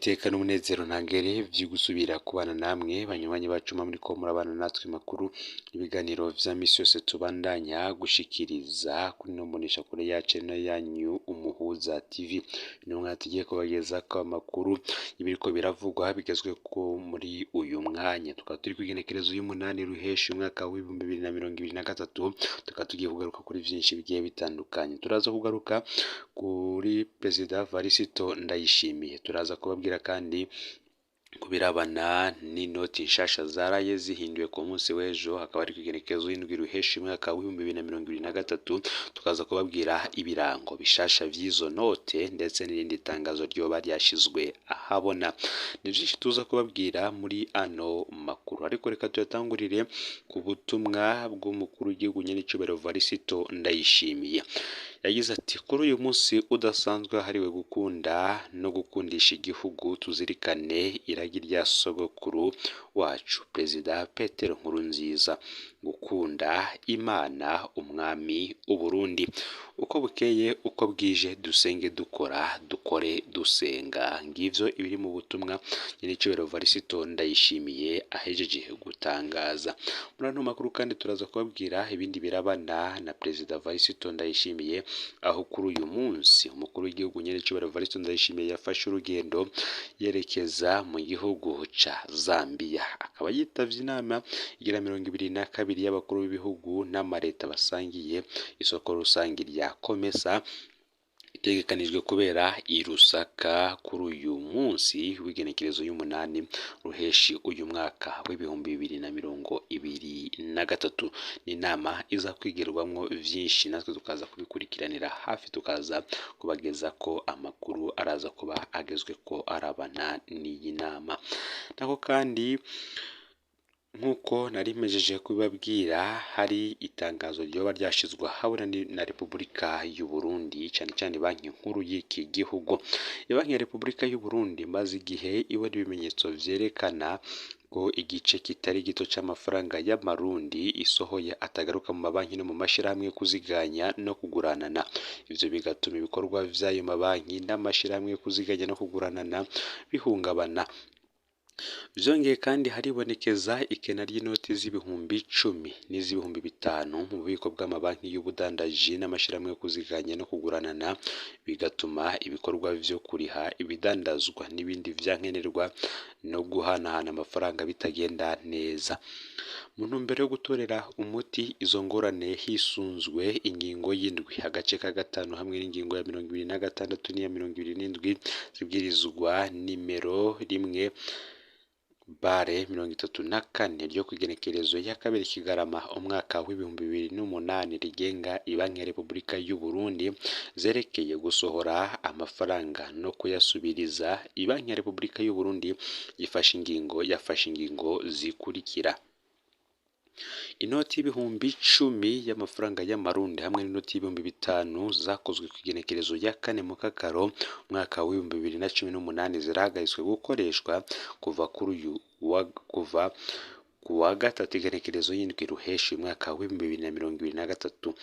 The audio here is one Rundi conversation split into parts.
N'iteka n'umunezero ntangere vyo gusubira kubana namwe banywanyi bacu muriko murabana natwe makuru ibiganiro vya misi yose tubandanya gushikiriza kuri ino mboneshakure yacu ari nayo yanyu Umuhuza TV. Ni umwanya tugiye kubagezako amakuru y'ibiriko biravugwa bigezweko muri uyu mwanya. Tukaba turi kw'igenekerezo y'umunani Ruheshi umwaka w'2023, tukaba tugiye kugaruka kuri vyinshi bigiye bitandukanye. Turaza kugaruka kuri Perezida Varisito Ndayishimiye, turaza kubabwira kandi ku birabana n'inoti nshasha zaraye zihinduwe ku munsi w'ejo, hakaba ari kw'igenekerezo y'indwi Ruheshi umwaka w'2023, tukaza kubabwira ibirango bishasha vy'izo note ndetse n'irindi tangazo ryoba ryashizwe ahabona. Ni vyinshi tuza kubabwira muri ano makuru, ariko reka tuyatangurire ku butumwa bw'umukuru w'igihugu nyenicubahiro Varisito Ndayishimiye. Yagize ati: "Kuri uyu munsi udasanzwe wahariwe gukunda no gukundisha igihugu, tuzirikane iragi rya sogokuru wacu Perezida Petero Nkurunziza, gukunda Imana, Umwami, Uburundi. Uko bukeye uko bwije dusenge dukora, dukore dusenga." Ngivyo ibiri mu butumwa nyenicubahiro Varisito Ndayishimiye ahejeje gutangaza. Muri ano makuru kandi turaza kubabwira ibindi birabana na Perezida Varisito Ndayishimiye, aho kuri uyu munsi umukuru w'igihugu nyenicubahiro Varisito Ndayishimiye yafashe urugendo yerekeza mu gihugu ca Zambia, akaba yitavye inama igira 22 y'abakuru b'ibihugu n'amareta basangiye isoko rusangi rya COMESA, itegekanijwe kubera i Lusaka kuri uyu munsi w'igenekerezo y'umunani Ruheshi uyu mwaka w'2023. Ni inama iza kwigirwamwo vyinshi, natwe tukaza kubikurikiranira hafi, tukaza kubagezako amakuru araza kuba agezweko arabana n'iyi nama. Naho kandi nk'uko nari mpejeje kubibabwira, hari itangazo ryoba ryashizwe ahabona na Repubulika y'u Burundi, cane cane banki nkuru y'iki gihugu. Banki ya Repubulika y'u Burundi imaze igihe ibona ibimenyetso vyerekana ko igice kitari gito c'amafaranga y'amarundi isohoye atagaruka mu mabanki no mu mashirahamwe yo kuziganya no kuguranana. Ivyo bigatuma ibikorwa vy'ayo mabanki n'amashirahamwe yo kuziganya no kuguranana bihungabana. Vyongeye kandi haribonekeza ikena ry'inoti z'ibihumbi 10 n'iz'ibihumbi 5 mu bubiko bw'amabanki y'ubudandaji n'amashirahamwe yo kuziganya no kuguranana, bigatuma ibikorwa vyo kuriha ibidandazwa n'ibindi vyankenerwa no guhanahana amafaranga bitagenda neza. Mu ntumbero yo gutorera umuti izo ngorane hisunzwe ingingo y'indwi agace ka gatanu hamwe n'ingingo ya 26 n'iya 27 zibwirizwa nimero 1/34 ryo kw'igenekerezo ya kabiri Kigarama umwaka w'2008 rigenga Ibanki ya Repubulika y'u Burundi zerekeye gusohora amafaranga no kuyasubiriza, Ibanki ya Repubulika y'u Burundi yafashe ingingo zikurikira: Inoti y'ibihumbi 10 y'amafaranga y'amarundi hamwe n'inoti y'ibihumbi 5 zakozwe kw'igenekerezo ya kane Mukakaro umwaka w'2018 zirahagaritswe gukoreshwa kuva kuri uyu wa kuva ku wa gatatu igenekerezo y'indwi Ruheshi umwaka w'2023.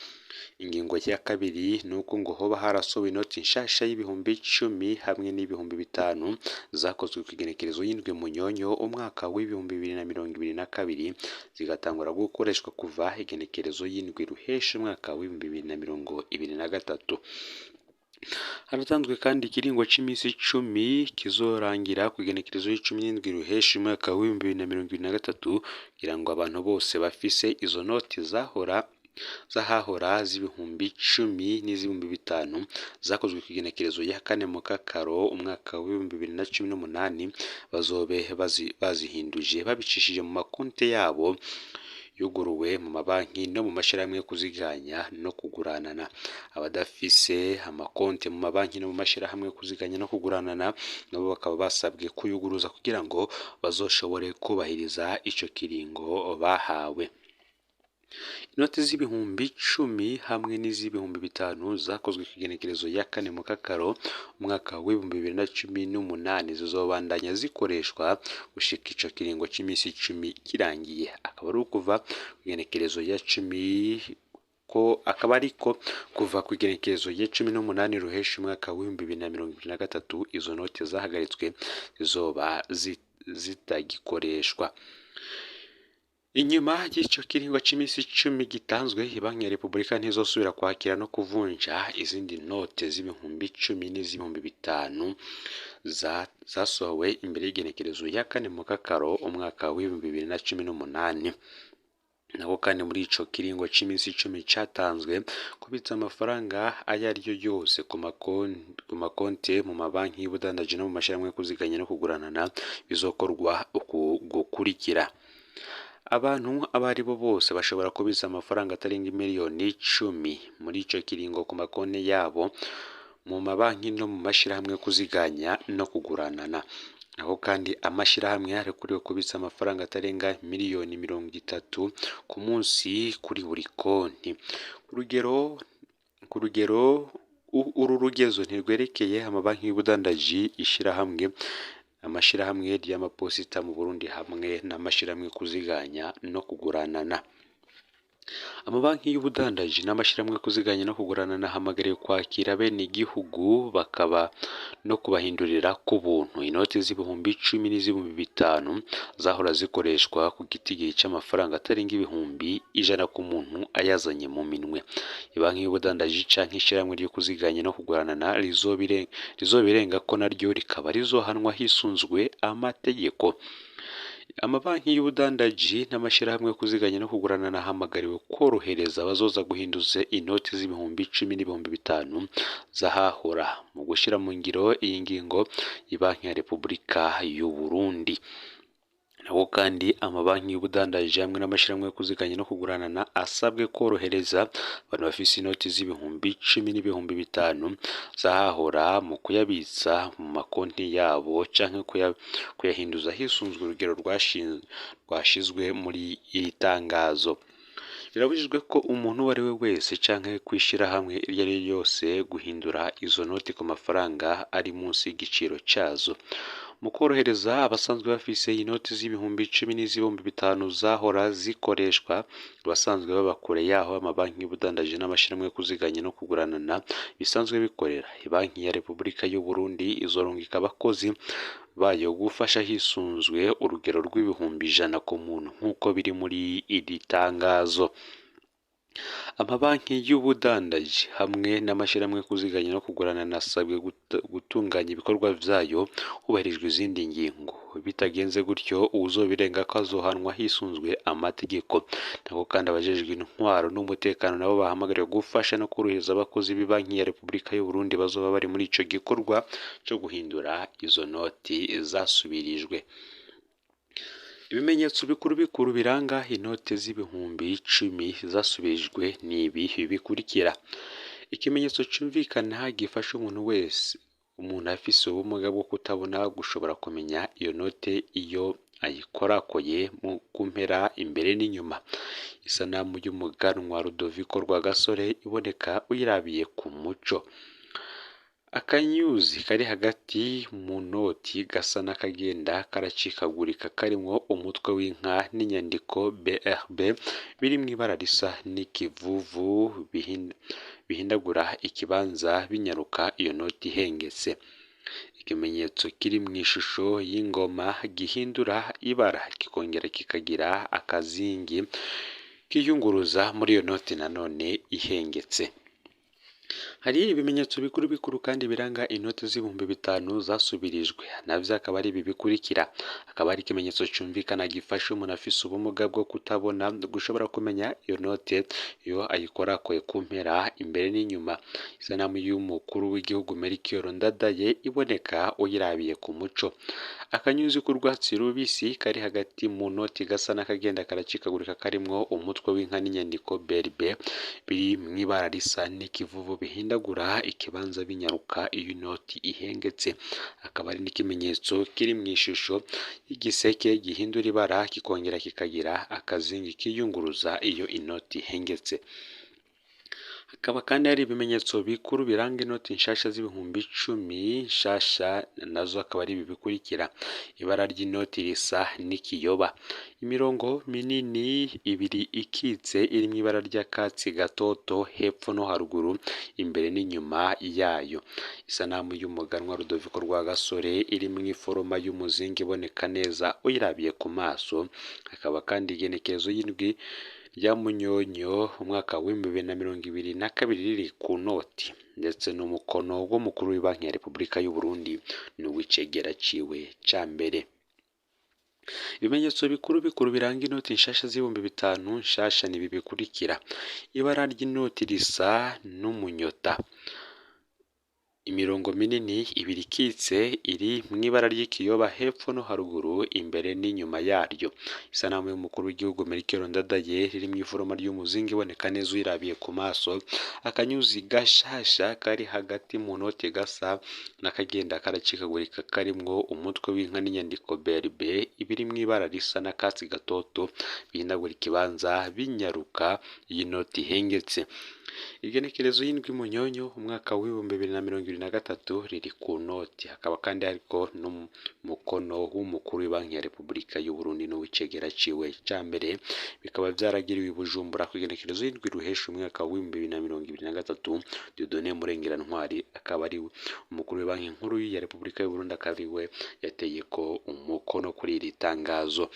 Ingingo ya kabiri ni uko ngo hoba harasohowe inoti nshasha y'ibihumbi 10 hamwe n'ibihumbi 5 zakozwe kw'igenekerezo y'indwi Munyonyo umwaka w'2022, zigatangura gukoreshwa kuva igenekerezo y'indwi Ruheshi umwaka w'2023. Haratanzwe kandi ikiringo c'imisi 10 kizorangira kw'igenekerezo y'icumi n'indwi Ruheshi umwaka w'2023 kugira ngo abantu bose bafise izo noti zahora z'ahahora z'ibihumbi 10 n'iz'ibihumbi 5 zakozwe kw'igenekerezo ya kane Mukakaro umwaka w'2018 bazobe bazihinduje babicishije mu makonte yabo yuguruwe mu mabanki no mu mashirahamwe yo kuziganya no kuguranana. Abadafise amakonte mu mabanki no mu mashirahamwe yo kuziganya no kuguranana nabo bakaba basabwe kuyuguruza kugira ngo bazoshobore kubahiriza ico kiringo bahawe. Inoti z'ibihumbi 10 hamwe n'iz'ibihumbi 5 zakozwe kw'igenekerezo ya kane Mukakaro umwaka w'2018 zizobandanya zikoreshwa gushika ico kiringo c'imisi 10 kirangiye, akaba ari ukuva kw'igenekerezo ya 10 ko akaba ariko kuva ku igenekerezo rya 18 Ruheshi umwaka w'2023 izo note zahagaritswe zizoba zitagikoreshwa. Inyuma y'ico kiringo c'imisi 10 gitanzwe, Banki ya Repubulika ntizosubira kwakira no kuvunja izindi note z'ibihumbi 10 n'iz'ibihumbi 5 zasohowe imbere y'igenekerezo ya 4 Mukakaro umwaka w'2018. Nako kandi muri ico kiringo c'imisi 10 catanzwe, kubitsa amafaranga ayo ariyo yose ku makonte mu mabanki y'ubudandaji no mu mashirahamwe yo kuziganya no kuguranana bizokorwa uku gukurikira. Abantu abo ari bo bose bashobora kubitsa amafaranga atarenga miliyoni 10 muri ico kiringo ku makonti yabo mu mabanki no mu mashirahamwe yo kuziganya no kuguranana. Aho kandi amashirahamwe arekuriwe kubitsa amafaranga atarenga miliyoni 30 ku munsi kuri buri konti. Ku rugero uru rugezo ntirwerekeye amabanki y'ubudandaji, ishirahamwe amashirahamwe ry'amaposita mu Burundi hamwe n'amashirahamwe kuziganya no kuguranana. Amabanki y'ubudandaji n'amashirahamwe kuziganya no kuguranana ahamagariwe kwakira bene igihugu bakaba no kubahindurira ku buntu inoti z'ibihumbi 10 n'iz'ibihumbi 5 zahora zikoreshwa ku gitigiri c'amafaranga atarenga 100,000 ku muntu ayazanye mu minwe. Ibanki y'ubudandaji canke ishirahamwe ryo kuziganya no kuguranana rizobirenga ko naryo rikaba rizohanwa hisunzwe amategeko. Amabanki y'ubudandaji n'amashirahamwe yo kuziganya no kuguranana ahamagariwe korohereza abazoza guhinduza inoti z'ibihumbi 10 n'ibihumbi 5 zahahora mu gushira mu ngiro iyi ngingo y'Ibanki ya Repubulika y'u Burundi. Nako kandi amabanki y'ubudandaji hamwe n'amashirahamwe yo kuziganya no kuguranana asabwe korohereza abantu bafise inoti z'ibihumbi 10 n'ibihumbi 5 zahahora mu kuyabitsa mu makonti yabo canke kuyahinduza hisunzwe urugero rwashizwe muri iri tangazo. Birabujijwe ko umuntu uwo ari we wese canke kwishirahamwe iryo ari ryo ryose guhindura izo noti ku mafaranga ari munsi y'igiciro cazo. Mu korohereza abasanzwe bafise inoti z'ibihumbi 10 n'iz'ibihumbi 5 zahora zikoreshwa, abasanzwe baba kure yaho amabanki y'ubudandaji n'amashirahamwe yo kuziganya no kuguranana bisanzwe bikorera. Ibanki ya Repubulika y'u Burundi izorungika abakozi bayo gufasha hisunzwe urugero rw'ibihumbi 100 ku muntu nk'uko biri muri iri tangazo. Amabanki y'ubudandaji hamwe n'amashirahamwe yo kuziganya no kuguranana asabwe gutunganya ibikorwa vyayo hubahirijwe izindi ngingo. Bitagenze gutyo uwuzobirengako azohanwa hisunzwe amategeko. Nako kandi abajejwe intwaro n'umutekano nabo bahamagariwe gufasha no korohereza abakozi b'ibanki ya Repubulika y'u Burundi bazoba bari muri ico gikorwa co guhindura izo noti zasubirijwe. Ibimenyetso bikuru bikuru biranga inote z'ibihumbi 10 zasubirijwe ni ibi bikurikira: ikimenyetso cumvikana gifasha umuntu wese umuntu afise ubumuga bwo kutabona gushobora kumenya iyo note iyo ayikorakoye ku mpera imbere n'inyuma. Isanamu y'umuganwa Rudoviko Rwagasore iboneka uyirabiye ku muco. Akanyuzi kari hagati mu noti gasa n'akagenda karacikagurika karimwo umutwe w'inka n'inyandiko BRB biri mw'ibara risa n'ikivuvu bihindagura ikibanza binyaruka iyo noti ihengetse. Ikimenyetso kiri mw'ishusho y'ingoma gihindura ibara kikongera kikagira akazingi kiyunguruza muri iyo noti nanone ihengetse. Hari ibimenyetso bikuru bikuru kandi biranga inoti z'ibihumbi 5 zasubirijwe, navyo akaba ari ibi bikurikira: akaba ari ikimenyetso cumvikana gifasha umuntu afise ubumuga bwo kutabona gushobora kumenya iyo note iyo ayikorakoye ku mpera imbere n'inyuma. Isanamu y'umukuru w'igihugu Melchior Ndadaye iboneka uyirabiye ku muco. Akanyuzi k'urwatsi rubisi kari hagati mu noti gasa n'akagenda karacikagurika karimwo umutwe w'inka n'inyandiko BRB biri mw'ibara risa n'ikivuvu bihindagura ikibanza binyaruka iyo inoti ihengetse. Akaba ari n'ikimenyetso kiri mw'ishusho y'igiseke gihindura ibara kikongera kikagira akazingi kiyunguruza iyo inoti ihengetse. Hakaba kandi hari ibimenyetso bikuru biranga inoti nshasha z'10,000 nshasha, nazo akaba ari ibi bikurikira: ibara ry'inoti risa n'ikiyoba, imirongo minini ibiri ikitse iri mu ibara ry'akatsi gatoto hepfo no haruguru, imbere n'inyuma yayo, isanamu y'umuganwa Rudoviko Rwagasore iri mu iforoma y'umuzingi iboneka neza uyirabiye ku maso. Hakaba kandi igenekerezo y'indwi rya Munyonyo umwaka w'2022 riri ku noti, ndetse n'umukono w'umukuru w'ibanki ya Repubulika y'u Burundi n'uw'icegera ciwe ca mbere. Ibimenyetso bikuru bikuru biranga inoti nshasha z'5,000 nshasha ni ibi bikurikira: ibara ry'inoti risa n'umunyota, imirongo minini ibiri ikitse iri mu ibara ry'ikiyoba hepfo no haruguru, imbere n'inyuma yaryo, isanamu y'umukuru w'igihugu Melchior Ndadaye riri mu iforoma ry'umuzingi iboneka neza uyirabiye ku maso, akanyuzi gashasha kari hagati mu noti gasa n'akagenda karacikagurika karimwo umutwe w'inka n'inyandiko BRB ibiri mu ibara risa n'akatsi gatoto bihindagura ikibanza binyaruka iyi noti ihengetse. Igenekerezo y'indwi Munyonyo umwaka w'2023 riri ku noti. Hakaba kandi hariko n'umukono w'umukuru w'ibanki ya Repubulika y'u Burundi n'uw'icegera ciwe ca mbere, bikaba vyaragiriwe i Bujumbura ku igenekerezo y'indwi ruhesha umwaka w'2023. Dieudonné Murengerantwari akaba ari umukuru w'ibanki nkuru ya Repubulika y'u Burundi, akaba ariwe yateyeko umukono kuri iri tangazo.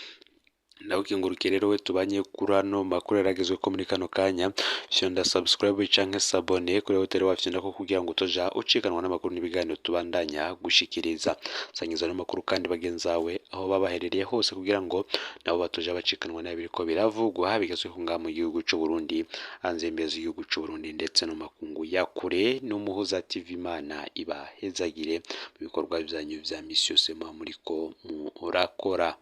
Ndagukengurukiye rero we tubanye kuri ano makuru yaragezweko muri kano kanya. Fyonda subscribe canke s'abonner kuri hoteli wafyondako kugira ngo utoja ucikanwa n'amakuru n'ibiganiro tubandanya gushikiriza. Sangiza ano makuru kandi bagenzawe aho babaherereye hose kugira ngo nabo batoja bacikanwa n'ibiriko biravugwa bigezweho ngaha mu gihugu c'u Burundi, hanze y'imbibe z'igihugu c'u Burundi ndetse no mu makungu ya kure. N'Umuhuza TV, Imana ibahezagire mu bikorwa vyanyu vya misi yose muba muriko murakora.